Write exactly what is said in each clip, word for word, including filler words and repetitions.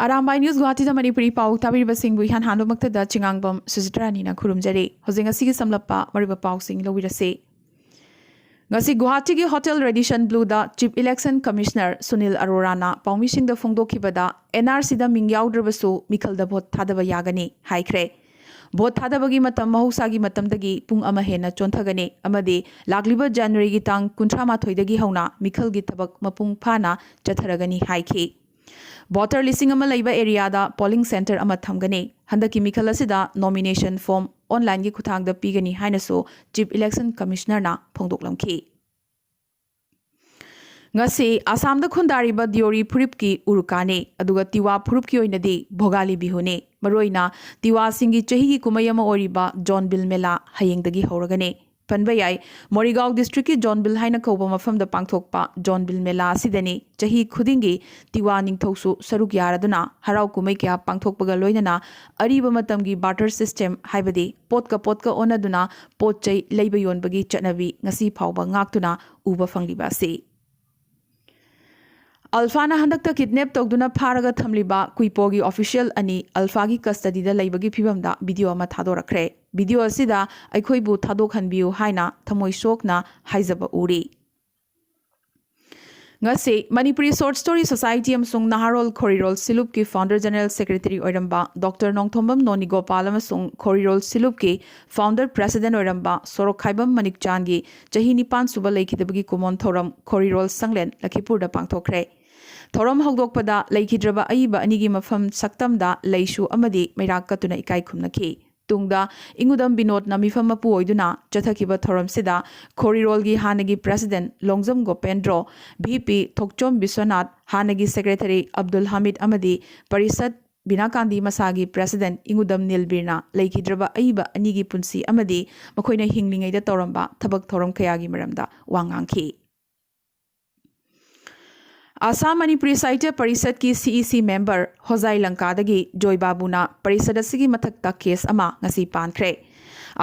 Arambai news ꯒꯨꯍꯥꯇꯤꯗ ꯃꯅꯤꯄꯨꯔꯤ ꯄꯥꯎ ꯇꯥꯕꯤꯔꯤꯕꯁꯤꯡꯕꯨ ꯏꯍꯥꯟ ꯍꯥꯟꯕꯃꯛꯇꯗ ꯆꯤꯉꯥꯡꯕꯝ ꯁꯨꯖꯤꯇ꯭ꯔꯥꯅꯤꯅ ꯈꯨꯔꯨꯝꯖꯔꯤ꯫ ꯍꯧꯖꯤꯛ ꯉꯁꯤꯒꯤ ꯁꯝꯂꯞꯄ ꯃꯔꯨꯑꯣꯏꯕ ꯄꯥꯎꯁꯤꯡ ꯂꯧꯕꯤꯔꯁꯤ꯫ ꯉꯁꯤ ꯒꯨꯍꯥꯇꯤꯒꯤ ꯍꯣꯇꯦꯜ ꯔꯦꯗꯤꯁꯟ ꯕ꯭ꯂꯨꯗ ꯆꯤꯐ ꯏꯂꯦꯛꯁꯟ ꯀꯃꯤꯁꯅꯔ ꯁꯨꯅꯤꯜ ꯑꯔꯣꯔꯥꯅ ꯄꯥꯎꯃꯤꯁꯤꯡꯗ ꯐꯣꯡꯗꯣꯛꯈꯤꯕꯗ, ꯑꯦꯟ ꯑꯥꯔ ꯁꯤꯗ ꯃꯤꯡ ꯌꯥꯎꯗ꯭ꯔꯕꯁꯨ ꯃꯤꯈꯜꯗ ꯚꯣꯠ ꯊꯥꯗꯕ ꯌꯥꯒꯅꯤ ꯍꯥꯏꯈ꯭ꯔꯦ꯫ ꯚꯣꯠ ꯊꯥꯗꯕꯒꯤ ꯃꯇꯝ ꯃꯍꯧꯁꯥꯒꯤ ꯃꯇꯝꯗꯒꯤ ꯄꯨꯡ ꯑꯃ ꯍꯦꯟꯅ ꯆꯣꯟꯊꯒꯅꯤ ꯑꯃꯗꯤ ꯂꯥꯛꯂꯤꯕ ꯖꯅꯋꯥꯔꯤꯒꯤ ꯇꯥꯡ ꯀꯨꯟꯊ꯭ꯔꯥ ꯃꯥꯊꯣꯏꯗꯒꯤ ꯍꯧꯅ ꯃꯤꯈꯜꯒꯤ ꯊꯕꯛ ꯃꯄꯨꯡ ꯐꯥꯅ ꯆꯠꯊꯔꯒꯅꯤ ꯍꯥꯏꯈꯤ꯫ ꯚꯣꯇꯔ ꯂꯤꯁꯤꯡ ꯑꯃ ꯂꯩꯕ ꯑꯦꯔꯤꯌꯥꯗ ꯄꯣꯂꯤꯡ ꯁꯦꯟꯇꯔ ꯑꯃ ꯊꯝꯒꯅꯤ꯫ ꯍꯟꯗꯛꯀꯤ ꯃꯤꯈꯜ ꯑꯁꯤꯗ ꯅꯣꯃꯤꯅꯦꯁꯟ ꯐꯣꯔꯝ ꯑꯣꯟꯂꯥꯏꯟꯒꯤ ꯈꯨꯠꯊꯥꯡꯗ ꯄꯤꯒꯅꯤ ꯍꯥꯏꯅꯁꯨ ꯆꯤꯐ ꯏꯂꯦꯛꯁꯟ ꯀꯃꯤꯁꯅꯔꯅ ꯐꯣꯡꯗꯣꯛꯂꯝꯈꯤ꯫ ꯉꯁꯤ ꯑꯁꯥꯝꯗ ꯈꯨꯟꯗꯥꯔꯤꯕ ꯗꯤꯌꯣꯔꯤ ꯐꯨꯔꯨꯞꯀꯤ ꯎꯔꯨꯀꯥꯅꯤ, ꯑꯗꯨꯒ ꯇꯤꯋꯥ ꯐꯨꯔꯨꯞꯀꯤ ꯑꯣꯏꯅꯗꯤ ꯚꯣꯒꯥꯂꯤ ꯕꯤꯍꯨꯅꯤ꯫ ꯃꯔꯨꯑꯣꯏꯅ ꯇꯤꯋꯥꯁꯤꯡꯒꯤ ꯆꯍꯤꯒꯤ ꯀꯨꯝꯍꯩ ꯑꯃ ꯑꯣꯏꯔꯤꯕ ꯖꯣꯟꯕꯤꯜ ꯃꯦꯂꯥ ꯍꯌꯦꯡꯗꯒꯤ ꯍꯧꯔꯒꯅꯤ꯫ ꯄꯟꯕ ꯌꯥꯏ, ꯃꯣꯔꯤꯒꯥꯎ ꯗꯤꯁꯇ꯭ꯔꯤꯛꯀꯤ ꯖꯣꯟꯕꯤꯜ ꯍꯥꯏꯅ ꯀꯧꯕ ꯃꯐꯝꯗ ꯄꯥꯡꯊꯣꯛꯄ ꯖꯣꯟꯕꯤꯜ ꯃꯦꯂꯥ ꯑꯁꯤꯗꯅꯤ ꯆꯍꯤ ꯈꯨꯗꯤꯡꯒꯤ ꯇꯤꯋꯥ ꯅꯤꯡꯊꯧꯁꯨ ꯁꯔꯨꯛ ꯌꯥꯔꯗꯨꯅ ꯍꯔꯥꯎ ꯀꯨꯝꯍꯩ ꯀꯌꯥ ꯄꯥꯡꯊꯣꯛꯄꯒ ꯂꯣꯏꯅꯅ ꯑꯔꯤꯕ ꯃꯇꯝꯒꯤ ꯕꯥꯔꯇꯔ ꯁꯤꯁꯇꯦꯝ, ꯍꯥꯏꯕꯗꯤ ꯄꯣꯠꯀ ꯄꯣꯠꯀ ꯑꯣꯟꯅꯗꯨꯅ ꯄꯣꯠ ꯆꯩ ꯂꯩꯕ ꯌꯣꯟꯕꯒꯤ ꯆꯠꯅꯕꯤ ꯉꯁꯤ ꯐꯥꯎꯕ ꯉꯥꯛꯇꯨꯅ ꯎꯕ ꯐꯪꯂꯤꯕ ꯑꯁꯤ꯫ ꯑꯜꯐꯥꯅ ꯍꯟꯗꯛꯇ ꯀꯤꯗꯅꯦꯞ ꯇꯧꯗꯨꯅ ꯐꯥꯔꯒ ꯊꯝꯂꯤꯕ ꯀꯨꯏꯄꯣꯒꯤ ꯑꯣꯐꯤꯁꯤꯌꯦꯜ ꯑꯅꯤ ꯑꯜꯐꯥꯒꯤ ꯀꯁꯇꯗꯤꯗ ꯂꯩꯕꯒꯤ ꯐꯤꯕꯝꯗ ꯚꯤꯗꯤꯑꯣ ꯑꯃ ꯊꯥꯗꯣꯔꯛꯈ꯭ꯔꯦ꯫ ꯚꯤꯗꯤꯑꯣ ꯑꯁꯤꯗ "ꯑꯩꯈꯣꯏꯕꯨ ꯊꯥꯗꯣꯛꯍꯟꯕꯤꯌꯨ" ꯍꯥꯏꯅ ꯊꯃꯣꯏ ꯁꯣꯛꯅ ꯍꯥꯏꯖꯕ ꯎꯔꯤ꯫ ꯉꯁꯤ ꯃꯅꯤꯄꯨꯔꯤ ꯁꯣꯔꯠ ꯁ꯭ꯇꯣꯔꯤ ꯁꯣꯁꯥꯏꯇꯤ ꯑꯃꯁꯨꯡ ꯅꯍꯥꯔꯣꯜ ꯈꯣꯔꯤꯔꯣꯜ ꯁꯤꯂꯨꯞꯀꯤ ꯐꯥꯎꯟꯗꯔ ꯖꯦꯅꯔꯦꯜ ꯁꯦꯀ꯭ꯔꯦꯇꯔꯤ ꯑꯣꯏꯔꯝꯕ ꯗꯣꯛꯇꯔ ꯅꯣꯡꯊꯣꯝꯕꯝ ꯅꯣꯅꯤꯒꯣꯄꯥꯜ ꯑꯃꯁꯨꯡ ꯈꯣꯔꯤꯔꯣꯜ ꯁꯤꯂꯨꯞꯀꯤ ꯐꯥꯎꯟꯗꯔ ꯄ꯭ꯔꯦꯁꯤꯗꯦꯟꯠ ꯑꯣꯏꯔꯝꯕ ꯁꯣꯔꯣꯛꯈꯥꯏꯕꯝ ꯃꯅꯤꯛꯆꯥꯟꯒꯤ ꯆꯍꯤ ꯅꯤꯄꯥꯟ ꯁꯨꯕ ꯂꯩꯈꯤꯗꯕꯒꯤ ꯀꯨꯃꯣꯟ ꯊꯧꯔꯝ ꯈꯣꯔꯤꯔꯣꯜ ꯁꯪꯂꯦꯟ ꯂꯈꯤꯄꯨꯔꯗ ꯄꯥꯡꯊꯣꯛꯈ꯭ꯔꯦ꯫ ꯊꯧꯔꯝ ꯍꯧꯗꯣꯛꯄꯗ ꯂꯩꯈꯤꯗ꯭ꯔꯕ ꯑꯏꯕ ꯑꯅꯤꯒꯤ ꯃꯐꯝ ꯁꯛꯇꯝꯗ ꯂꯩꯁꯨ ꯑꯃꯗꯤ ꯃꯩꯔꯥ ꯀꯠꯇꯨꯅ ꯏꯀꯥꯏ ꯈꯨꯝꯅꯈꯤ꯫ ꯇꯨꯡꯗ ꯏꯉꯨꯗꯝ ꯕꯤꯅꯣꯗꯅ ꯃꯤꯐꯝ ꯃꯄꯨ ꯑꯣꯏꯗꯨꯅ ꯆꯠꯊꯈꯤꯕ ꯊꯧꯔꯝꯁꯤꯗ ꯈꯣꯔꯤꯔꯣꯜꯒꯤ ꯍꯥꯟꯅꯒꯤ ꯄ꯭ꯔꯦꯁꯤꯗꯦꯟꯠ ꯂꯣꯡꯖꯝ ꯒꯣꯄꯦꯟꯗ꯭ꯔꯣ, ꯚꯤ ꯄꯤ ꯊꯣꯛꯆꯣꯝ ꯕꯤꯁ꯭ꯋꯅꯥꯊ, ꯍꯥꯟꯅꯒꯤ ꯁꯦꯀ꯭ꯔꯦꯇꯔꯤ ꯑꯕꯗꯨꯜ ꯍꯃꯤꯗ ꯑꯃꯗꯤ ꯄꯔꯤꯁꯠ ꯕꯤꯅꯥꯀꯥꯟꯗꯤ ꯃꯁꯥꯒꯤ ꯄ꯭ꯔꯦꯁꯤꯗꯦꯟꯠ ꯏꯉꯨꯗꯝ ꯅꯤꯜꯕꯤꯔꯅ ꯂꯩꯈꯤꯗ꯭ꯔꯕ ꯑꯏꯕ ꯑꯅꯤꯒꯤ ꯄꯨꯟꯁꯤ ꯑꯃꯗꯤ ꯃꯈꯣꯏꯅ ꯍꯤꯡꯂꯤꯉꯩꯗ ꯇꯧꯔꯝꯕ ꯊꯕꯛ ꯊꯧꯔꯝ ꯀꯌꯥꯒꯤ ꯃꯔꯝꯗ ꯋꯥ ꯉꯥꯡꯈꯤ꯫ ꯑꯁꯥꯝ ꯃꯅꯤꯄꯨꯔꯤ ꯁꯥꯍꯤꯇ꯭ꯌ ꯄꯔꯤꯁꯠꯀꯤ ꯁꯤ ꯏ ꯁꯤ ꯃꯦꯝꯕꯔ ꯍꯣꯖꯥꯏ ꯂꯪꯀꯥꯗꯒꯤ ꯖꯣꯏ ꯕꯥꯕꯨꯅ ꯄꯔꯤꯁꯠ ꯑꯁꯤꯒꯤ ꯃꯊꯛꯇ ꯀꯦꯁ ꯑꯃ ꯉꯁꯤ ꯄꯥꯟꯈ꯭ꯔꯦ꯫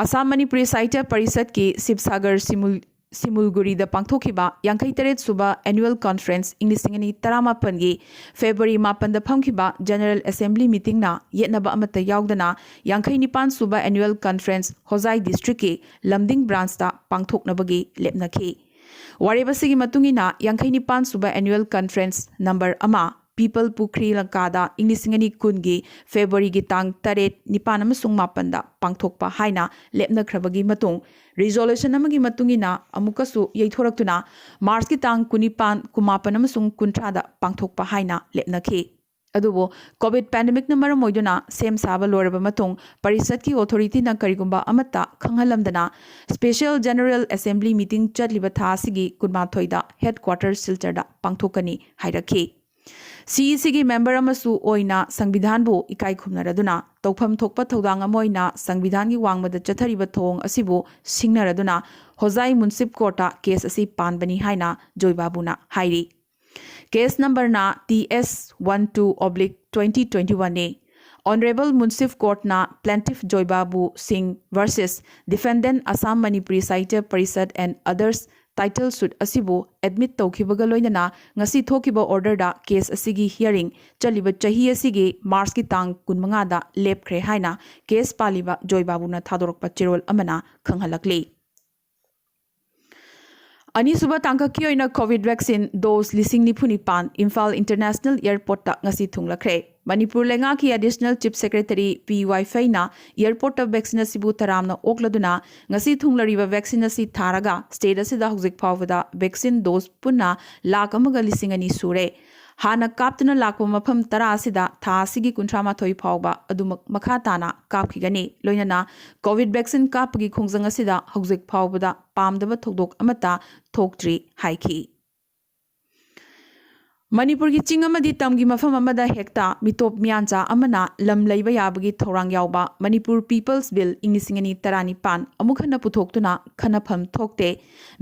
ꯑꯁꯥꯝ ꯃꯅꯤꯄꯨꯔꯤ ꯁꯥꯍꯤꯇ꯭ꯌ ꯄꯔꯤꯁꯠꯀꯤ ꯁꯤꯕꯁꯥꯒꯔ ꯁꯤꯃꯨꯜ ꯁꯤꯃꯨꯜꯒꯨꯔꯤꯗ ꯄꯥꯡꯊꯣꯛꯈꯤꯕ ꯌꯥꯡꯈꯩ ꯇꯔꯦꯠ ꯁꯨꯕ Annual Conference ꯏꯪ ꯂꯤꯁꯤꯡ ꯑꯅꯤ ꯇꯔꯥꯃꯥꯄꯟꯒꯤ February ꯃꯥꯄꯟꯗ ꯐꯝꯈꯤꯕ General Assembly Meetingꯅ ꯌꯦꯠꯅꯕ ꯑꯃꯠꯇ ꯌꯥꯎꯗꯅ ꯌꯥꯡꯈꯩ ꯅꯤꯄꯥꯟ ꯁꯨꯕ Annual Conference ꯍꯣꯖꯥꯏ Districtꯀꯤ ꯂꯝꯗꯤꯡ Branchꯇ ꯄꯥꯡꯊꯣꯛꯅꯕꯒꯤ ꯂꯦꯞꯅꯈꯤ꯫ ꯋꯥꯔꯦꯞ ꯑꯁꯤꯒꯤ ꯃꯇꯨꯡ ꯏꯟꯅ ꯌꯥꯡꯈꯩ ꯅꯤꯄꯥꯟ ꯁꯨꯕ Annual Conference number ꯑꯃ ꯄꯤꯄꯜ ꯄꯨꯈ꯭ꯔꯤ ꯂꯪꯀꯥꯗ ꯏꯪ ꯂꯤꯁꯤꯡ ꯑꯅꯤ ꯀꯨꯟꯒꯤ Februaryꯒꯤ ꯇꯥꯡ ꯇꯔꯦꯠ, ꯅꯤꯄꯥꯟ ꯑꯃꯁꯨꯡ ꯃꯥꯄꯟꯗ ꯄꯥꯡꯊꯣꯛꯄ ꯍꯥꯏꯅ ꯂꯦꯞꯅꯈ꯭ꯔꯕꯒꯤ ꯃꯇꯨꯡ, resolution ꯑꯃꯒꯤ ꯃꯇꯨꯡ ꯏꯟꯅ ꯑꯃꯨꯛꯀꯁꯨ ꯌꯩꯊꯣꯔꯛꯇꯨꯅ Marchꯀꯤ ꯇꯥꯡ ꯀꯨꯟꯅꯤꯄꯥꯟ, ꯀꯨꯟꯃꯥꯄꯟ ꯑꯃꯁꯨꯡ ꯀꯨꯟꯊ꯭ꯔꯥꯗ ꯄꯥꯡꯊꯣꯛꯄ ꯍꯥꯏꯅ ꯂꯦꯞꯅꯈꯤ꯫ ꯑꯗꯨꯕꯨ COVID pandemicꯅ ꯃꯔꯝ ꯑꯣꯏꯗꯨꯅ ꯁꯦꯝ ꯁꯥꯕ ꯂꯣꯏꯔꯕ ꯃꯇꯨꯡ ꯄꯔꯤꯁꯠꯀꯤ authorityꯅ ꯀꯔꯤꯒꯨꯝꯕ ꯑꯃꯠꯇ ꯈꯪꯍꯜꯂꯝꯗꯅ Special General Assembly Meeting ꯆꯠꯂꯤꯕ ꯊꯥ ꯑꯁꯤꯒꯤ ꯀꯨꯟꯃꯥꯊꯣꯏꯗ headquarter ꯁꯤꯜꯆꯔꯗ ꯄꯥꯡꯊꯣꯛꯀꯅꯤ ꯍꯥꯏꯔꯛꯈꯤ꯫ CECꯒꯤ member ꯑꯃꯁꯨ ꯑꯣꯏꯅ ꯁꯪꯕꯤꯙꯥꯟꯕꯨ ꯏꯀꯥꯏ ꯈꯨꯝꯅꯔꯗꯨꯅ ꯇꯧꯐꯝ ꯊꯣꯛꯄ ꯊꯧꯗꯥꯡ ꯑꯃ ꯑꯣꯏꯅ ꯁꯪꯕꯤꯙꯥꯟꯒꯤ ꯋꯥꯡꯃꯗ ꯆꯠꯊꯔꯤꯕ ꯊꯧꯑꯣꯡ ꯑꯁꯤꯕꯨ ꯁꯤꯡꯅꯔꯗꯨꯅ ꯍꯣꯖꯥꯏ Municipal Courtꯇ case ꯑꯁꯤ ꯄꯥꯟꯕꯅꯤ ꯍꯥꯏꯅ ꯖꯣꯏꯕꯥꯕꯨꯅ ꯍꯥꯏꯔꯤ꯫ Case numberꯅ T S one two oblique twenty twenty-oneꯅꯤ꯫ Honourable Municipal Courtꯅ plaintiff ꯖꯣꯏꯕꯥꯕꯨ ꯁꯤꯡ versus defendant Assam Manipuri Sahitya Parishad and others title suit ꯑꯁꯤꯕꯨ admit ꯇꯧꯈꯤꯕꯒ ꯂꯣꯏꯅꯅ ꯉꯁꯤ ꯊꯣꯛꯈꯤꯕ orderꯗ case ꯑꯁꯤꯒꯤ hearing ꯆꯠꯂꯤꯕ ꯆꯍꯤ ꯑꯁꯤꯒꯤ Marchꯀꯤ ꯇꯥꯡ ꯀꯨꯟꯃꯉꯥꯗ ꯂꯦꯞꯈ꯭ꯔꯦ ꯍꯥꯏꯅ case ꯄꯥꯜꯂꯤꯕ ꯖꯣꯏꯕꯥꯕꯨꯅ ꯊꯥꯗꯣꯔꯛꯄ ꯆꯦꯔꯣꯜ ꯑꯃꯅ ꯈꯪꯍꯜꯂꯛꯂꯤ꯫ ꯑꯅꯤꯁꯨꯕ ꯇꯥꯡꯀꯛꯀꯤ ꯑꯣꯏꯅ COVID vaccine dose ꯂꯤꯁꯤꯡ ꯅꯤꯐꯨ ꯅꯤꯄꯥꯟ ꯏꯝꯐꯥꯜ International Airportꯇ ꯉꯁꯤ ꯊꯨꯡꯂꯈ꯭ꯔꯦ꯫ ꯃꯅꯤꯄꯨꯔ ꯂꯩꯉꯥꯛꯀꯤ Additional Chief Secretary P Y Feina airportꯇ vaccine ꯑꯁꯤꯕꯨ ꯇꯔꯥꯝꯅ ꯑꯣꯛꯂꯗꯨꯅ ꯉꯁꯤ ꯊꯨꯡꯂꯔꯤꯕ vaccine ꯑꯁꯤ ꯊꯥꯔꯒ state ꯑꯁꯤꯗ ꯍꯧꯖꯤꯛ ꯐꯥꯎꯕꯗ vaccine dose ꯄꯨꯟꯅ ꯂꯥꯈ ꯑꯃꯒ ꯂꯤꯁꯤꯡ ꯑꯅꯤ ꯁꯨꯔꯦ꯫ ꯍꯥꯟꯅ ꯀꯥꯞꯇꯨꯅ ꯂꯥꯛꯄ ꯃꯐꯝ ꯇꯔꯥ ꯑꯁꯤꯗ ꯊꯥ ꯑꯁꯤꯒꯤ ꯀꯨꯟꯊ꯭ꯔꯥ ꯃꯥꯊꯣꯏ ꯐꯥꯎꯕ ꯑꯗꯨꯃꯛ ꯃꯈꯥ ꯇꯥꯅ ꯀꯥꯞꯈꯤꯒꯅꯤ꯫ ꯂꯣꯏꯅꯅ COVID vaccine ꯀꯥꯞꯄꯒꯤ ꯈꯣꯡꯖꯪ ꯑꯁꯤꯗ ꯍꯧꯖꯤꯛ ꯐꯥꯎꯕꯗ ꯄꯥꯝꯗꯕ ꯊꯧꯗꯣꯛ ꯑꯃꯠꯇ ꯊꯣꯛꯇ꯭ꯔꯤ ꯍꯥꯏꯈꯤ꯫ ꯃꯅꯤꯄꯨꯔꯒꯤ ꯆꯤꯡ ꯑꯃꯗꯤ ꯇꯝꯒꯤ ꯃꯐꯝ ꯑꯃꯗ ꯍꯦꯛꯇ ꯃꯤꯇꯣꯞ ꯃꯤꯌꯥꯟꯆꯥ ꯑꯃꯅ ꯂꯝ ꯂꯩꯕ ꯌꯥꯕꯒꯤ ꯊꯧꯔꯥꯡ ꯌꯥꯎꯕ ꯃꯅꯤꯄꯨꯔ People's Bill ꯏꯪ ꯂꯤꯁꯤꯡ ꯑꯅꯤ ꯇꯔꯥꯅꯤꯄꯥꯟ ꯑꯃꯨꯛ ꯍꯟꯅ ꯄꯨꯊꯣꯛꯇꯨꯅ ꯈꯟꯅꯐꯝ ꯊꯣꯛꯇꯦ꯫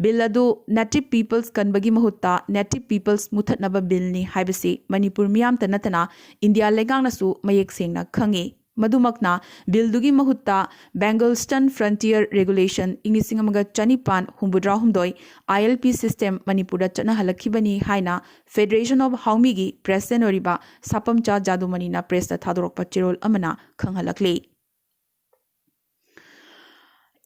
Bill ꯑꯗꯨ Native Peoples ꯀꯟꯕꯒꯤ ꯃꯍꯨꯠꯇ Native Peoples ꯃꯨꯊꯠꯅꯕ billꯅꯤ ꯍꯥꯏꯕꯁꯤ ꯃꯅꯤꯄꯨꯔ ꯃꯤꯌꯥꯝꯇ ꯅꯠꯇꯅ ꯏꯟꯗꯤꯌꯥ ꯂꯩꯉꯥꯛꯅꯁꯨ ꯃꯌꯦꯛ ꯁꯦꯡꯅ ꯈꯪꯏ꯫ ꯃꯗꯨꯃꯛꯅ ꯕꯤꯜꯗꯨꯒꯤ ꯃꯍꯨꯠꯇ Bengal Stun Frontier Regulation ꯏꯪ ꯂꯤꯁꯤꯡ ꯑꯃꯒ ꯆꯅꯤꯄꯥꯟ ꯍꯨꯝꯐꯨꯇꯔꯥ ꯍꯨꯝꯗꯣꯏ, I L P system, ꯃꯅꯤꯄꯨꯔꯗ ꯆꯠꯅꯍꯜꯂꯛꯈꯤꯕꯅꯤ ꯍꯥꯏꯅ Federation of ꯍꯥꯎꯃꯤꯒꯤ president ꯑꯣꯏꯔꯤꯕ ꯁꯥꯄꯝꯆꯥ ꯖꯥꯗꯨꯃꯅꯤꯅ pressꯇ ꯊꯥꯗꯣꯔꯛꯄ ꯆꯦꯔꯣꯜ ꯑꯃꯅ ꯈꯪꯍꯜꯂꯛꯂꯤ꯫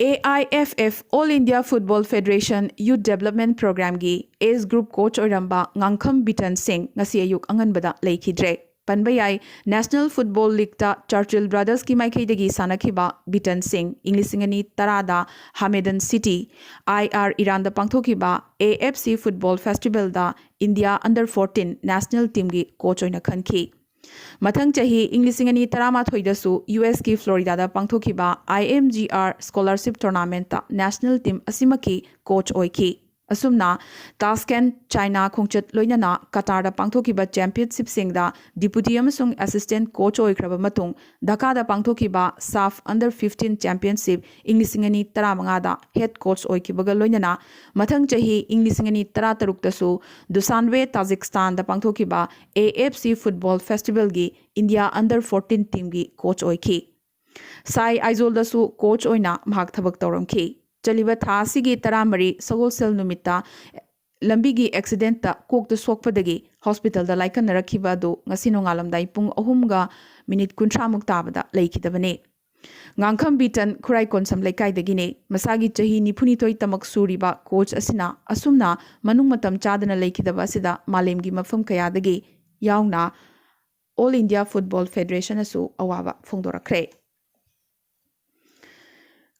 A I F F, All India Football Federation Youth Development Programmeꯒꯤ age group coach ꯑꯣꯏꯔꯝꯕ ꯉꯥꯡꯈꯝ ꯕꯤꯇꯟ ꯁꯤꯡ ꯉꯁꯤ ꯑꯌꯨꯛ ꯑꯉꯟꯕꯗ ꯂꯩꯈꯤꯗ꯭ꯔꯦ꯫ ꯄꯟꯕ ꯌꯥꯏ, National Football Leagueꯇ Churchill Brothersꯀꯤ ꯃꯥꯏꯀꯩꯗꯒꯤ ꯁꯥꯟꯅꯈꯤꯕ ꯕꯤꯇꯟ ꯁꯤꯡ ꯏꯪ ꯂꯤꯁꯤꯡ ꯑꯅꯤ ꯇꯔꯥꯗ Hamadan City, I R Iranꯗ ꯄꯥꯡꯊꯣꯛꯈꯤꯕ A F C Football Festivalꯗ India Under fourteen national teamꯒꯤ coach ꯑꯣꯏꯅ ꯈꯟꯈꯤ꯫ ꯃꯊꯪ ꯆꯍꯤ ꯏꯪ ꯂꯤꯁꯤꯡ ꯑꯅꯤ ꯇꯔꯥꯃꯥꯊꯣꯏꯗꯁꯨ U S ꯀꯤ Floridaꯗ ꯄꯥꯡꯊꯣꯛꯈꯤꯕ I M G R Scholarship Tournamentꯇ national team ꯑꯁꯤꯃꯛꯀꯤ coach ꯑꯣꯏꯈꯤ꯫ ꯑꯁꯨꯝꯅ ꯇꯥꯁꯀꯦꯟ, ꯆꯥꯏꯅꯥ ꯈꯣꯡꯆꯠ ꯂꯣꯏꯅꯅ ꯀꯇꯥꯔꯗ ꯄꯥꯡꯊꯣꯛꯈꯤꯕ championshipꯁꯤꯡꯗ deputy ꯑꯃꯁꯨꯡ assistant coach ꯑꯣꯏꯈ꯭ꯔꯕ ꯃꯇꯨꯡ, ꯙꯥꯀꯥꯗ ꯄꯥꯡꯊꯣꯛꯈꯤꯕ SAFF Under fifteen Championship ꯏꯪ ꯂꯤꯁꯤꯡ ꯑꯅꯤ ꯇꯔꯥꯃꯉꯥꯗ head coach ꯑꯣꯏꯈꯤꯕꯒ ꯂꯣꯏꯅꯅ ꯃꯊꯪ ꯆꯍꯤ ꯏꯪ ꯂꯤꯁꯤꯡ ꯑꯅꯤ ꯇꯔꯥꯇꯔꯨꯛꯇꯁꯨ ꯗꯨꯁꯥꯟꯕꯦ, ꯇꯥꯖꯤꯛꯁꯇꯥꯟꯗ ꯄꯥꯡꯊꯣꯛꯈꯤꯕ A F C Football Festivalꯒꯤ India Under fourteen teamꯒꯤ coach ꯑꯣꯏꯈꯤ꯫ ꯁꯥꯏ ꯑꯥꯏꯖꯣꯜꯗꯁꯨ coach ꯑꯣꯏꯅ ꯃꯍꯥꯛ ꯊꯕꯛ ꯇꯧꯔꯝꯈꯤ꯫ ꯆꯠꯂꯤꯕ ꯊꯥ ꯑꯁꯤꯒꯤ ꯇꯔꯥꯃꯔꯤ ꯁꯒꯣꯜꯁꯦꯜ ꯅꯨꯃꯤꯠꯇ ꯂꯝꯕꯤꯒꯤ accidentꯇ ꯀꯣꯛꯇ ꯁꯣꯛꯄꯗꯒꯤ hospitalꯗ ꯂꯥꯏꯀꯠꯅꯔꯛꯈꯤꯕ ꯑꯗꯨ ꯉꯁꯤ ꯅꯣꯡꯉꯥꯜꯂꯝꯗꯥꯏ ꯄꯨꯡ ꯑꯍꯨꯝꯒ minute ꯀꯨꯟꯊ꯭ꯔꯥꯃꯨꯛ ꯇꯥꯕꯗ ꯂꯩꯈꯤꯗꯕꯅꯤ꯫ ꯉꯥꯡꯈꯝ ꯕꯤꯇꯟ ꯈꯨꯔꯥꯏ ꯀꯣꯟꯁꯝ ꯂꯩꯀꯥꯏꯗꯒꯤꯅꯤ꯫ ꯃꯁꯥꯒꯤ ꯆꯍꯤ ꯅꯤꯐꯨꯅꯤꯊꯣꯏ ꯇꯃꯛ ꯁꯨꯔꯤꯕ coach ꯑꯁꯤꯅ ꯑꯁꯨꯝꯅ ꯃꯅꯨꯡ ꯃꯇꯝ ꯆꯥꯗꯅ ꯂꯩꯈꯤꯗꯕ ꯑꯁꯤꯗ ꯃꯥꯂꯦꯝꯒꯤ ꯃꯐꯝ ꯀꯌꯥꯗꯒꯤ ꯌꯥꯎꯅ All India Football Federationꯅꯁꯨ ꯑꯋꯥꯕ ꯐꯣꯡꯗꯣꯔꯛꯈ꯭ꯔꯦ꯫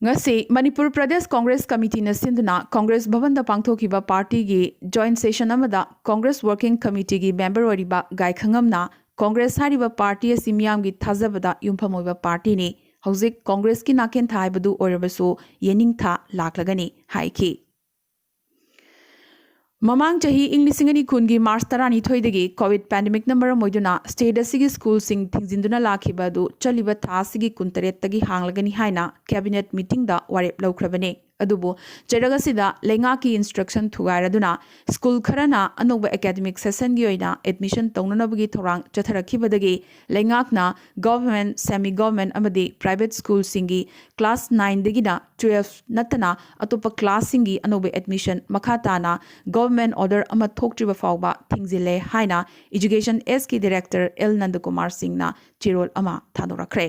ꯉꯁꯤ ꯃꯅꯤꯄꯨꯔ ꯄ꯭ꯔꯗꯦꯁ ꯀꯣꯡꯒ꯭ꯔꯦꯁ ꯀꯃꯤꯇꯤꯅ ꯁꯤꯟꯗꯨꯅ ꯀꯣꯡꯒ꯭ꯔꯦꯁ ꯚꯕꯟꯗ ꯄꯥꯡꯊꯣꯛꯈꯤꯕ partyꯒꯤ joint session ꯑꯃꯗ ꯀꯣꯡꯒ꯭ꯔꯦꯁ working committeeꯒꯤ member ꯑꯣꯏꯔꯤꯕ ꯒꯥꯏꯈꯉꯝꯅ ꯀꯣꯡꯒ꯭ꯔꯦꯁ ꯍꯥꯏꯔꯤꯕ party ꯑꯁꯤ ꯃꯤꯌꯥꯝꯒꯤ ꯊꯥꯖꯕꯗ ꯌꯨꯝꯐꯝ ꯑꯣꯏꯕ partyꯅꯤ꯫ ꯍꯧꯖꯤꯛ ꯀꯣꯡꯒ꯭ꯔꯦꯁꯀꯤ ꯅꯥꯀꯦꯟꯊꯥ ꯍꯥꯏꯕꯗꯨ ꯑꯣꯏꯔꯕꯁꯨ ꯌꯦꯅꯤꯡꯊꯥ ꯂꯥꯛꯂꯒꯅꯤ ꯍꯥꯏꯈꯤ꯫ ꯃꯃꯥꯡ ꯆꯍꯤ ꯏꯪ ꯂꯤꯁꯤꯡ ꯑꯅꯤ ꯀꯨꯟꯒꯤ March ꯇꯔꯥꯅꯤꯊꯣꯏꯗꯒꯤ COVID pandemicꯅ ꯃꯔꯝ ꯑꯣꯏꯗꯨꯅ state ꯑꯁꯤꯒꯤ schoolꯁꯤꯡ ꯊꯤꯡꯖꯤꯟꯗꯨꯅ ꯂꯥꯛꯈꯤꯕ ꯑꯗꯨ ꯆꯠꯂꯤꯕ ꯊꯥ ꯑꯁꯤꯒꯤ ꯀꯨꯟꯇꯔꯦꯠꯇꯒꯤ ꯍꯥꯡꯂꯒꯅꯤ ꯍꯥꯏꯅ cabinet meetingꯗ ꯋꯥꯔꯦꯞ ꯂꯧꯈ꯭ꯔꯕꯅꯤ꯫ ꯑꯗꯨꯕꯨ ꯆꯩꯔꯛ ꯑꯁꯤꯗ ꯂꯩꯉꯥꯛꯀꯤ instruction ꯊꯨꯒꯥꯏꯔꯗꯨꯅ ꯁ꯭ꯀꯨꯜ ꯈꯔꯅ ꯑꯅꯧꯕ academic sessionꯒꯤ ꯑꯣꯏꯅ admission ꯇꯧꯅꯅꯕꯒꯤ ꯊꯧꯔꯥꯡ ꯆꯠꯊꯔꯛꯈꯤꯕꯗꯒꯤ ꯂꯩꯉꯥꯛꯅ government, semi government ꯑꯃꯗꯤ private ꯁ꯭ꯀꯨꯜꯁꯤꯡꯒꯤ class nineꯗꯒꯤꯅ twelve ꯅꯠꯇꯅ ꯑꯇꯣꯞꯄ classꯁꯤꯡꯒꯤ ꯑꯅꯧꯕ admission ꯃꯈꯥ ꯇꯥꯅ government order ꯑꯃ ꯊꯣꯛꯇ꯭ꯔꯤꯕ ꯐꯥꯎꯕ ꯊꯤꯡꯖꯤꯜꯂꯦ ꯍꯥꯏꯅ Education Sꯀꯤ director L ꯅꯟꯗꯀꯨꯃꯥꯔ ꯁꯤꯡꯅ ꯆꯦꯔꯣꯜ ꯑꯃ ꯊꯥꯗꯣꯔꯛꯈ꯭ꯔꯦ꯫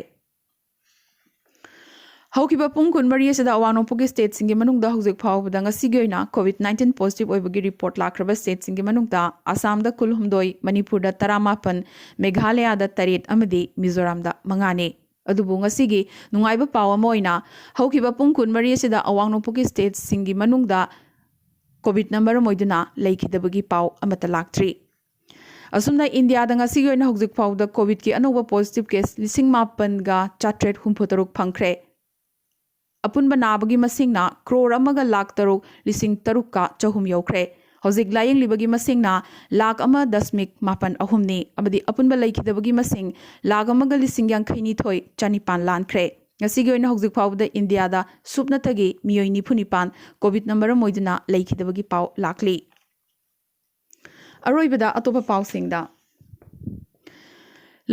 ꯍꯧꯈꯤꯕ ꯄꯨꯡ ꯀꯨꯟꯃꯔꯤ ꯑꯁꯤꯗ ꯑꯋꯥꯡ ꯅꯣꯡꯄꯣꯛꯀꯤ stateꯁꯤꯡꯒꯤ ꯃꯅꯨꯡꯗ ꯍꯧꯖꯤꯛ ꯐꯥꯎꯕꯗ ꯉꯁꯤꯒꯤ ꯑꯣꯏꯅ COVID nineteen positive ꯑꯣꯏꯕꯒꯤ report ꯂꯥꯛꯈ꯭ꯔꯕ stateꯁꯤꯡꯒꯤ ꯃꯅꯨꯡꯗ ꯑꯁꯥꯝꯗ ꯀꯨꯟꯍꯨꯝꯗꯣꯏ, ꯃꯅꯤꯄꯨꯔꯗ ꯇꯔꯥꯃꯥꯄꯟ, ꯃꯦꯘꯥꯂꯌꯥꯗ ꯇꯔꯦꯠ ꯑꯃꯗꯤ ꯃꯤꯖꯣꯔꯥꯝꯗ ꯃꯉꯥꯅꯤ꯫ ꯑꯗꯨꯕꯨ ꯉꯁꯤꯒꯤ ꯅꯨꯡꯉꯥꯏꯕ ꯄꯥꯎ ꯑꯃ ꯑꯣꯏꯅ ꯍꯧꯈꯤꯕ ꯄꯨꯡ ꯀꯨꯟꯃꯔꯤ ꯑꯁꯤꯗ ꯑꯋꯥꯡ ꯅꯣꯡꯄꯣꯛꯀꯤ stateꯁꯤꯡꯒꯤ ꯃꯅꯨꯡꯗ COVIDꯅ ꯃꯔꯝ ꯑꯣꯏꯗꯨꯅ ꯂꯩꯈꯤꯗꯕꯒꯤ ꯄꯥꯎ ꯑꯃꯠꯇ ꯂꯥꯛꯇ꯭ꯔꯤ꯫ ꯑꯁꯨꯝꯅ ꯏꯟꯗꯤꯌꯥꯗ ꯉꯁꯤꯒꯤ ꯑꯣꯏꯅ ꯍꯧꯖꯤꯛ ꯐꯥꯎꯕꯗ COVIDꯀꯤ ꯑꯅꯧꯕ positive case ꯂꯤꯁꯤꯡ ꯃꯥꯄꯟꯒ ꯆꯥꯇ꯭ꯔꯦꯠ ꯍꯨꯝꯐꯨ ꯇꯔꯨꯛ ꯐꯪꯈ꯭ꯔꯦ꯫ ꯑꯄꯨꯟꯕ ꯅꯥꯕꯒꯤ ꯃꯁꯤꯡꯅ ꯀ꯭ꯔꯣꯔ ꯑꯃꯒ ꯂꯥꯈ ꯇꯔꯨꯛ ꯂꯤꯁꯤꯡ ꯇꯔꯨꯛꯀ ꯆꯍꯨꯝ ꯌꯧꯈ꯭ꯔꯦ꯫ ꯍꯧꯖꯤꯛ ꯂꯥꯌꯦꯡꯂꯤꯕꯒꯤ ꯃꯁꯤꯡꯅ ꯂꯥꯈ ꯑꯃ ꯗꯁꯃꯤꯛ ꯃꯥꯄꯟ ꯑꯍꯨꯝꯅꯤ ꯑꯃꯗꯤ ꯑꯄꯨꯟꯕ ꯂꯩꯈꯤꯗꯕꯒꯤ ꯃꯁꯤꯡ ꯂꯥꯈ ꯑꯃꯒ ꯂꯤꯁꯤꯡ ꯌꯥꯡꯈꯩ ꯅꯤꯊꯣꯏ ꯆꯅꯤꯄꯥꯟ ꯂꯥꯟꯈ꯭ꯔꯦ꯫ ꯉꯁꯤꯒꯤ ꯑꯣꯏꯅ ꯍꯧꯖꯤꯛ ꯐꯥꯎꯕꯗ ꯏꯟꯗꯤꯌꯥꯗ ꯁꯨꯞꯅꯇꯒꯤ ꯃꯤꯑꯣꯏ ꯅꯤꯐꯨ ꯅꯤꯄꯥꯟ COVIDꯅ ꯃꯔꯝ ꯑꯣꯏꯗꯨꯅ ꯂꯩꯈꯤꯗꯕꯒꯤ ꯄꯥꯎ ꯂꯥꯛꯂꯤ꯫ ꯑꯔꯣꯏꯕꯗ ꯑꯇꯣꯞꯄ ꯄꯥꯎꯁꯤꯡꯗ,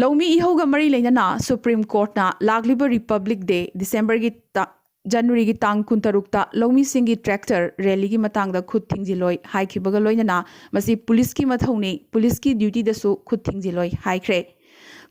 ꯂꯧꯃꯤ ꯏꯍꯧꯒ ꯃꯔꯤ ꯂꯩꯅꯅ Supreme Courtꯅ ꯂꯥꯛꯂꯤꯕ Republic Day, Decemberꯒꯤ ꯇ-, Januaryꯒꯤ ꯇꯥꯡ ꯀꯨꯟꯇꯔꯨꯛꯇ ꯂꯧꯃꯤꯁꯤꯡꯒꯤ tractor rallyꯒꯤ ꯃꯇꯥꯡꯗ ꯈꯨꯠ ꯊꯤꯡꯖꯤꯜꯂꯣꯏ ꯍꯥꯏꯈꯤꯕꯒ ꯂꯣꯏꯅꯅ ꯃꯁꯤ ꯄꯨꯂꯤꯁꯀꯤ ꯃꯊꯧꯅꯤ, ꯄꯨꯂꯤꯁꯀꯤ dutyꯗꯁꯨ ꯈꯨꯠ ꯊꯤꯡꯖꯤꯜꯂꯣꯏ ꯍꯥꯏꯈ꯭ꯔꯦ꯫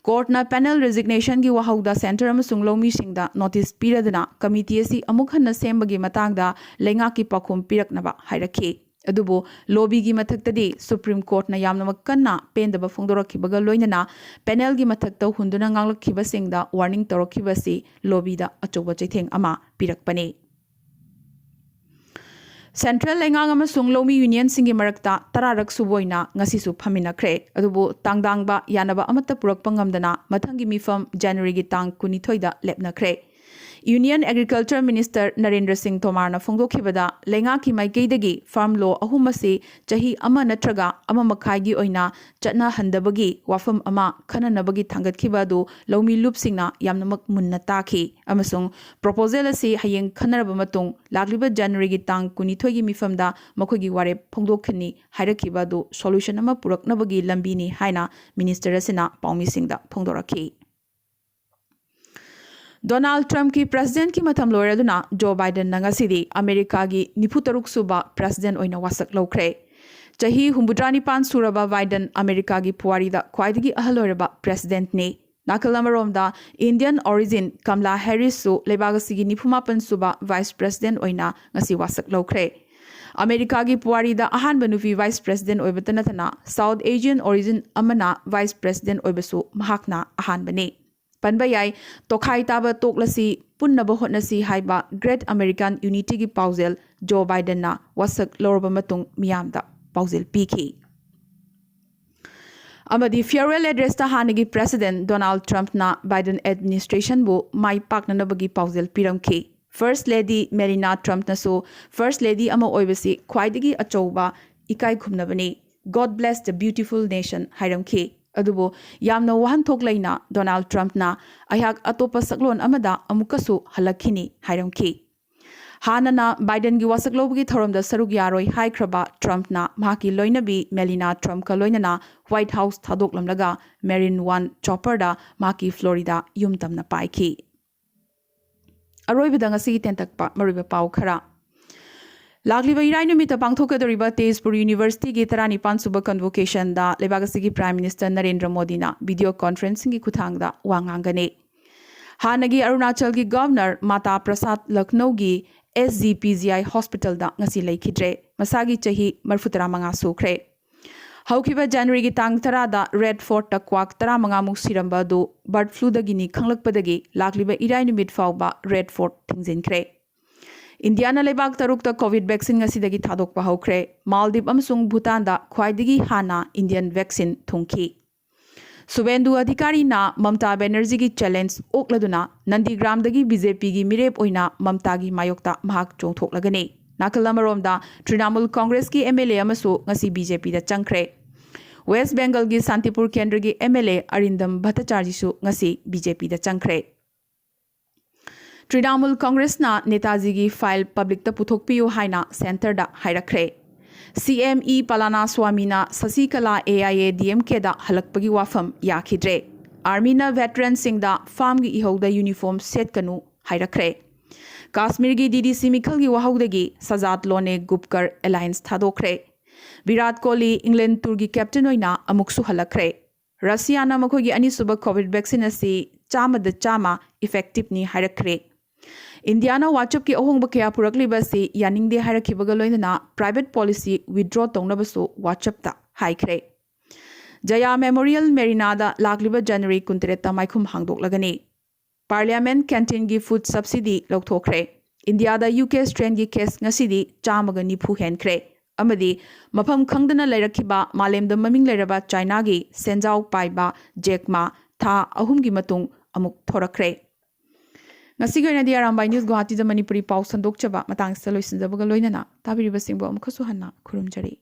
Courtꯅ panel resignationꯒꯤ ꯋꯥꯍꯧꯗ centre ꯑꯃꯁꯨꯡ ꯂꯧꯃꯤꯁꯤꯡꯗ notice ꯄꯤꯔꯗꯨꯅ committee ꯑꯁꯤ ꯑꯃꯨꯛ ꯍꯟꯅ ꯁꯦꯝꯕꯒꯤ ꯃꯇꯥꯡꯗ ꯂꯩꯉꯥꯛꯀꯤ ꯄꯥꯎꯈꯨꯝ ꯄꯤꯔꯛꯅꯕ ꯍꯥꯏꯔꯛꯈꯤ꯫ ꯑꯗꯨꯕꯨ lobbyꯒꯤ ꯃꯊꯛꯇꯗꯤ Supreme Courtꯅ ꯌꯥꯝꯅꯃꯛ ꯀꯟꯅ ꯄꯦꯟꯗꯕ ꯐꯣꯡꯗꯣꯔꯛꯈꯤꯕꯒ ꯂꯣꯏꯅꯅ panelꯒꯤ ꯃꯊꯛꯇ ꯍꯨꯟꯗꯨꯅ ꯉꯥꯡꯂꯛꯈꯤꯕꯁꯤꯡꯗ warning ꯇꯧꯔꯛꯈꯤꯕ ꯑꯁꯤ lobbyꯗ ꯑꯆꯧꯕ ꯆꯩꯊꯦꯡ ꯑꯃ ꯄꯤꯔꯛꯄꯅꯤ꯫ Central ꯂꯩꯉꯥꯛ ꯑꯃꯁꯨꯡ ꯂꯧꯃꯤ unionꯁꯤꯡꯒꯤ ꯃꯔꯛꯇ ꯇꯔꯥꯔꯛ ꯁꯨꯕ ꯑꯣꯏꯅ ꯉꯁꯤꯁꯨ ꯐꯝꯃꯤꯟꯅꯈ꯭ꯔꯦ꯫ ꯑꯗꯨꯕꯨ ꯇꯥꯡꯗꯥꯡꯕ ꯌꯥꯅꯕ ꯑꯃꯠꯇ ꯄꯨꯔꯛꯄ ꯉꯝꯗꯅ ꯃꯊꯪꯒꯤ ꯃꯤꯐꯝ Januaryꯒꯤ ꯇꯥꯡ ꯀꯨꯟꯅꯤꯊꯣꯏꯗ ꯂꯦꯞꯅꯈ꯭ꯔꯦ꯫ Union Agriculture Minister ꯅꯔꯦꯟꯗ꯭ꯔ ꯁꯤꯡ ꯇꯣꯃꯥꯔꯅ ꯐꯣꯡꯗꯣꯛꯈꯤꯕꯗ, ꯂꯩꯉꯥꯛꯀꯤ ꯃꯥꯏꯀꯩꯗꯒꯤ farm law ꯑꯍꯨꯝ ꯑꯁꯤ ꯆꯍꯤ ꯑꯃ ꯅꯠꯇ꯭ꯔꯒ ꯑꯃ ꯃꯈꯥꯏꯒꯤ ꯑꯣꯏꯅ ꯆꯠꯅꯍꯟꯗꯕꯒꯤ ꯋꯥꯐꯝ ꯑꯃ ꯈꯟꯅꯅꯕꯒꯤ ꯊꯥꯡꯒꯠꯈꯤꯕ ꯑꯗꯨ ꯂꯧꯃꯤ ꯂꯨꯞꯁꯤꯡꯅ ꯌꯥꯝꯅꯃꯛ ꯃꯨꯟꯅ ꯇꯥꯈꯤ ꯑꯃꯁꯨꯡ proposal ꯑꯁꯤ ꯍꯌꯦꯡ ꯈꯟꯅꯔꯕ ꯃꯇꯨꯡ ꯂꯥꯛꯂꯤꯕ Januaryꯒꯤ ꯇꯥꯡ ꯀꯨꯟꯅꯤꯊꯣꯏꯒꯤ ꯃꯤꯐꯝꯗ ꯃꯈꯣꯏꯒꯤ ꯋꯥꯔꯦꯞ ꯐꯣꯡꯗꯣꯛꯀꯅꯤ ꯍꯥꯏꯔꯛꯈꯤꯕ ꯑꯗꯨ solution ꯑꯃ ꯄꯨꯔꯛꯅꯕꯒꯤ ꯂꯝꯕꯤꯅꯤ ꯍꯥꯏꯅ minister ꯑꯁꯤꯅ ꯄꯥꯎꯃꯤꯁꯤꯡꯗ ꯐꯣꯡꯗꯣꯔꯛꯈꯤ꯫ Donald Trumpꯀꯤ presidentꯀꯤ ꯃꯇꯝ ꯂꯣꯏꯔꯗꯨꯅ Joe Bidenꯅ ꯉꯁꯤꯗꯤ ꯑꯃꯦꯔꯤꯀꯥꯒꯤ ꯅꯤꯐꯨ ꯇꯔꯨꯛ ꯁꯨꯕ president ꯑꯣꯏꯅ ꯋꯥꯁꯛ ꯂꯧꯈ꯭ꯔꯦ꯫ ꯆꯍꯤ ꯍꯨꯝꯐꯨꯇꯔꯥ ꯅꯤꯄꯥꯟ ꯁꯨꯔꯕ Biden ꯑꯃꯦꯔꯤꯀꯥꯒꯤ ꯄꯨꯋꯥꯔꯤꯗ ꯈ꯭ꯋꯥꯏꯗꯒꯤ ꯑꯍꯜ ꯑꯣꯏꯔꯕ presidentꯅꯤ꯫ ꯅꯥꯀꯜ ꯑꯃꯔꯣꯝꯗ Indian origin Kamala Harrisꯁꯨ ꯂꯩꯕꯥꯛ ꯑꯁꯤꯒꯤ ꯅꯤꯐꯨ ꯃꯥꯄꯟ ꯁꯨꯕ vice president ꯑꯣꯏꯅ ꯉꯁꯤ ꯋꯥꯁꯛ ꯂꯧꯈ꯭ꯔꯦ꯫ ꯑꯃꯦꯔꯤꯀꯥꯒꯤ ꯄꯨꯋꯥꯔꯤꯗ ꯑꯍꯥꯟꯕ ꯅꯨꯄꯤ vice president ꯑꯣꯏꯕꯇ ꯅꯠꯇꯅ South Asian origin ꯑꯃꯅ vice president ꯑꯣꯏꯕꯁꯨ ꯃꯍꯥꯛꯅ ꯑꯍꯥꯟꯕꯅꯤ꯫ ꯄꯟꯕ ꯌꯥꯏ, ꯇꯣꯈꯥꯏ ꯇꯥꯕ ꯇꯣꯛꯂꯁꯤ, ꯄꯨꯟꯅꯕ ꯍꯣꯠꯅꯁꯤ ꯍꯥꯏꯕ Great American Unityꯒꯤ ꯄꯥꯎꯖꯦꯜ Joe Bidenꯅ ꯋꯥꯁꯛ ꯂꯧꯔꯕ ꯃꯇꯨꯡ ꯃꯤꯌꯥꯝꯗ ꯄꯥꯎꯖꯦꯜ ꯄꯤꯈꯤ꯫ ꯑꯃꯗꯤ farewell addressꯇ ꯍꯥꯟꯅꯒꯤ president Donald Trumpꯅ Biden administrationꯕꯨ ꯃꯥꯏ ꯄꯥꯛꯅꯅꯕꯒꯤ ꯄꯥꯎꯖꯦꯜ ꯄꯤꯔꯝꯈꯤ꯫ First Lady Melania Trumpꯅꯁꯨ First Lady ꯑꯃ ꯑꯣꯏꯕꯁꯤ ꯈ꯭ꯋꯥꯏꯗꯒꯤ ꯑꯆꯧꯕ ꯏꯀꯥꯏ ꯈꯨꯝꯅꯕꯅꯤ, "God bless the beautiful nation" ꯍꯥꯏꯔꯝꯈꯤ꯫ ꯑꯗꯨꯕꯨ ꯌꯥꯝꯅ ꯋꯥꯍꯟꯊꯣꯛ ꯂꯩꯅ Donald Trumpꯅ "ꯑꯩꯍꯥꯛ ꯑꯇꯣꯞꯄ ꯁꯛꯂꯣꯟ ꯑꯃꯗ ꯑꯃꯨꯛꯀꯁꯨ ꯍꯜꯂꯛꯈꯤꯅꯤ" ꯍꯥꯏꯔꯝꯈꯤ꯫ ꯍꯥꯟꯅꯅ Bidenꯒꯤ ꯋꯥꯁꯛ ꯂꯧꯕꯒꯤ ꯊꯧꯔꯝꯗ ꯁꯔꯨꯛ ꯌꯥꯔꯣꯏ ꯍꯥꯏꯈ꯭ꯔꯕ Trumpꯅ ꯃꯍꯥꯛꯀꯤ ꯂꯣꯏꯅꯕꯤ Melania Trumpꯀ ꯂꯣꯏꯅꯅ White House ꯊꯥꯗꯣꯛꯂꯝꯂꯒ Marine One chopperꯗ ꯃꯍꯥꯛꯀꯤ Florida ꯌꯨꯝ ꯇꯝꯅ ꯄꯥꯏꯈꯤ꯫ ꯑꯔꯣꯏꯕꯗ ꯉꯁꯤꯒꯤ ꯇꯦꯟꯇꯛꯄ ꯃꯔꯨꯑꯣꯏꯕ ꯄꯥꯎ ꯈꯔ꯫ ꯂꯥꯛꯂꯤꯕ ꯏꯔꯥꯏ ꯅꯨꯃꯤꯠꯇ ꯄꯥꯡꯊꯣꯛꯀꯗꯧꯔꯤꯕ ꯇꯦꯖꯄꯨꯔ Universityꯒꯤ ꯇꯔꯥꯅꯤꯄꯥꯟ ꯁꯨꯕ convocationꯗ ꯂꯩꯕꯥꯛ ꯑꯁꯤꯒꯤ Prime Minister ꯅꯔꯦꯟꯗ꯭ꯔ ꯃꯣꯗꯤꯅ video conferencingꯒꯤ ꯈꯨꯠꯊꯥꯡꯗ ꯋꯥ ꯉꯥꯡꯒꯅꯤ꯫ ꯍꯥꯟꯅꯒꯤ ꯑꯔꯨꯅꯥꯆꯜꯒꯤ Governor Mata Prasad ꯂꯈꯅꯧꯒꯤ S G P G I hospitalꯗ ꯉꯁꯤ ꯂꯩꯈꯤꯗ꯭ꯔꯦ꯫ ꯃꯁꯥꯒꯤ ꯆꯍꯤ ꯃꯔꯤꯐꯨꯇꯔꯥ ꯃꯉꯥ ꯁꯨꯈ꯭ꯔꯦ꯫ ꯍꯧꯈꯤꯕ Januaryꯒꯤ ꯇꯥꯡ ꯇꯔꯥꯗ Red Fortꯇ ꯀ꯭ꯋꯥꯛ ꯇꯔꯥꯃꯉꯥꯃꯨꯛ ꯁꯤꯔꯝꯕ ꯑꯗꯨ bird fluꯗꯒꯤꯅꯤ ꯈꯪꯂꯛꯄꯗꯒꯤ ꯂꯥꯛꯂꯤꯕ ꯏꯔꯥꯏ ꯅꯨꯃꯤꯠ ꯐꯥꯎꯕ Red Fort ꯊꯤꯡꯖꯤꯟꯈ꯭ꯔꯦ꯫ ꯏꯟꯗꯤꯌꯥꯅ ꯂꯩꯕꯥꯛ ꯇꯔꯨꯛꯇ COVID vaccine ꯉꯁꯤꯗꯒꯤ ꯊꯥꯗꯣꯛꯄ ꯍꯧꯈ꯭ꯔꯦ꯫ ꯃꯥꯜꯗꯤꯞ ꯑꯃꯁꯨꯡ ꯚꯨꯇꯥꯟꯗ ꯈ꯭ꯋꯥꯏꯗꯒꯤ ꯍꯥꯟꯅ Indian vaccine ꯊꯨꯡꯈꯤ꯫ ꯁꯨꯕꯦꯟꯗꯨ ꯑꯙꯤꯀꯥꯔꯤꯅ ꯃꯝꯇꯥ ꯕꯦꯅꯔꯖꯤꯒꯤ ꯆꯦꯂꯦꯟꯖ ꯑꯣꯛꯂꯗꯨꯅ ꯅꯟꯗꯤꯒ꯭ꯔꯥꯝꯗꯒꯤ ꯕꯤ ꯖꯦ ꯄꯤꯒꯤ ꯃꯤꯔꯦꯞ ꯑꯣꯏꯅ ꯃꯝꯇꯥꯒꯤ ꯃꯥꯌꯣꯛꯇ ꯃꯍꯥꯛ ꯆꯣꯡꯊꯣꯛꯂꯒꯅꯤ꯫ ꯅꯥꯀꯜ ꯑꯃꯔꯣꯝꯗ ꯇ꯭ꯔꯤꯅꯥꯃꯨꯜ ꯀꯣꯡꯒ꯭ꯔꯦꯁꯀꯤ ꯑꯦꯝ ꯑꯦꯜ ꯑꯦ ꯑꯃꯁꯨ ꯉꯁꯤ ꯕꯤ ꯖꯦ ꯄꯤꯗ ꯆꯪꯈ꯭ꯔꯦ꯫ ꯋꯦꯁ ꯕꯦꯡꯒꯜꯒꯤ ꯁꯥꯟꯇꯤꯄꯨꯔ ꯀꯦꯟꯗ꯭ꯔꯒꯤ ꯑꯦꯝ ꯑꯦꯜ ꯑꯦ ꯑꯔꯤꯟꯗꯝ ꯚꯠꯇꯆꯥꯔꯖꯤꯁꯨ ꯉꯁꯤ ꯕꯤ ꯖꯦ ꯄꯤꯗ ꯆꯪꯈ꯭ꯔꯦ꯫ ꯇ꯭ꯔꯤꯅꯥꯃꯨꯜ ꯀꯣꯡꯒ꯭ꯔꯦꯁꯅ ꯅꯦꯇꯥꯖꯤꯒꯤ ꯐꯥꯏꯜ ꯄꯕ꯭ꯂꯤꯛꯇ ꯄꯨꯊꯣꯛꯄꯤꯌꯨ ꯍꯥꯏꯅ ꯁꯦꯟꯇꯔꯗ ꯍꯥꯏꯔꯛꯈ꯭ꯔꯦ꯫ ꯁꯤ ꯑꯦꯝ ꯏ ꯄꯂꯥꯅꯥꯁ꯭ꯋꯥꯃꯤꯅ Sasikala A I A D M ꯀꯦꯗ ꯍꯜꯂꯛꯄꯒꯤ ꯋꯥꯐꯝ ꯌꯥꯈꯤꯗ꯭ꯔꯦ꯫ ꯑꯥꯔꯃꯤꯅ ꯚꯦꯇꯔꯟꯁꯤꯡꯗ ꯐꯥꯝꯒꯤ ꯏꯍꯧꯗ ꯌꯨꯅꯤꯐꯣꯔꯝ ꯁꯦꯠꯀꯅꯨ ꯍꯥꯏꯔꯛꯈ꯭ꯔꯦ꯫ ꯀꯥꯁꯃꯤꯔꯒꯤ ꯗꯤ ꯗꯤ ꯁꯤ ꯃꯤꯈꯜꯒꯤ ꯋꯥꯍꯧꯗꯒꯤ ꯁꯖꯥꯗ ꯂꯣꯅꯦ ꯒꯨꯞꯀꯔ ꯑꯦꯂꯥꯌꯟꯁ ꯊꯥꯗꯣꯛꯈ꯭ꯔꯦ꯫ ꯚꯤꯔꯥꯠ ꯀꯣꯍꯂꯤ ꯏꯪꯂꯦꯟ ꯇꯨꯔꯒꯤ ꯀꯦꯞꯇꯦꯟ ꯑꯣꯏꯅ ꯑꯃꯨꯛꯁꯨ ꯍꯜꯂꯛꯈ꯭ꯔꯦ꯫ ꯔꯁꯤꯌꯥꯅ ꯃꯈꯣꯏꯒꯤ ꯑꯅꯤꯁꯨꯕ ꯀꯣꯚꯤꯗ ꯚꯦꯛꯁꯤꯟ ꯑꯁꯤ ꯆꯥꯝꯃꯗ ꯆꯥꯝꯃ ꯏꯐꯦꯛꯇꯤꯚꯅꯤ ꯍꯥꯏꯔꯛꯈ꯭ꯔꯦ꯫ ꯏꯟꯗꯤꯌꯥꯅ WhatsApp-ꯀꯤ ꯑꯍꯣꯡꯕ ꯀꯌꯥ ꯄꯨꯔꯛꯂꯤꯕ ꯑꯁꯤ ꯌꯥꯅꯤꯡꯗꯦ ꯍꯥꯏꯔꯛꯈꯤꯕꯒ ꯂꯣꯏꯅꯅ private policy withdraw ꯇꯧꯅꯕꯁꯨ WhatsApp-ꯇ ꯍꯥꯏꯈ꯭ꯔꯦ꯫ ꯖꯌꯥ ꯃꯦꯃꯣꯔꯤꯌꯦꯜ ꯃꯦꯔꯤꯅꯥꯗ ꯂꯥꯛꯂꯤꯕ ꯖꯅꯋꯥꯔꯤ ꯀꯨꯟꯇꯔꯦꯠꯇ ꯃꯥꯏꯈꯨꯝ ꯍꯥꯡꯗꯣꯛꯂꯒꯅꯤ꯫ ꯄꯥꯔꯂꯤꯌꯥꯃꯦꯟ ꯀꯦꯟꯇꯤꯟꯒꯤ ꯐꯨꯗ ꯁꯕꯁꯤꯗꯤ ꯂꯧꯊꯣꯛꯈ꯭ꯔꯦ꯫ ꯏꯟꯗꯤꯌꯥꯗ ꯌꯨ ꯀꯦ ꯁ꯭ꯇ꯭ꯔꯦꯟꯒꯤ ꯀꯦꯁ ꯉꯁꯤꯗꯤ ꯆꯥꯝꯃꯒ ꯅꯤꯐꯨ ꯍꯦꯟꯈ꯭ꯔꯦ ꯑꯃꯗꯤ ꯃꯐꯝ ꯈꯪꯗꯅ ꯂꯩꯔꯛꯈꯤꯕ ꯃꯥꯂꯦꯝꯗ ꯃꯃꯤꯡ ꯂꯩꯔꯕ ꯆꯥꯏꯅꯥꯒꯤ ꯁꯦꯟꯖꯥꯎ ꯄꯥꯏꯕ ꯖꯦꯛ ꯃꯥ ꯊꯥ ꯑꯍꯨꯝꯒꯤ ꯃꯇꯨꯡ ꯑꯃꯨꯛ ꯊꯣꯔꯛꯈ꯭ꯔꯦ꯫ ꯉꯁꯤꯒꯤ ꯑꯣꯏꯅꯗꯤ ꯑꯔꯥꯝꯕꯥꯏ ꯅ꯭ꯌꯨꯁ ꯒꯨꯋꯥꯍꯥꯇꯤꯗ ꯃꯅꯤꯄꯨꯔꯤ ꯄꯥꯎ ꯁꯟꯗꯣꯛꯆꯕ ꯃꯇꯥꯡꯁꯤꯗ ꯂꯣꯏꯁꯤꯟꯖꯕꯒ ꯂꯣꯏꯅꯅ ꯇꯥꯕꯤꯔꯤꯕꯁꯤꯡꯕꯨ ꯑꯃꯨꯛꯀꯁꯨ ꯍꯟꯅ ꯈꯨꯔꯨꯝꯖꯔꯤ꯫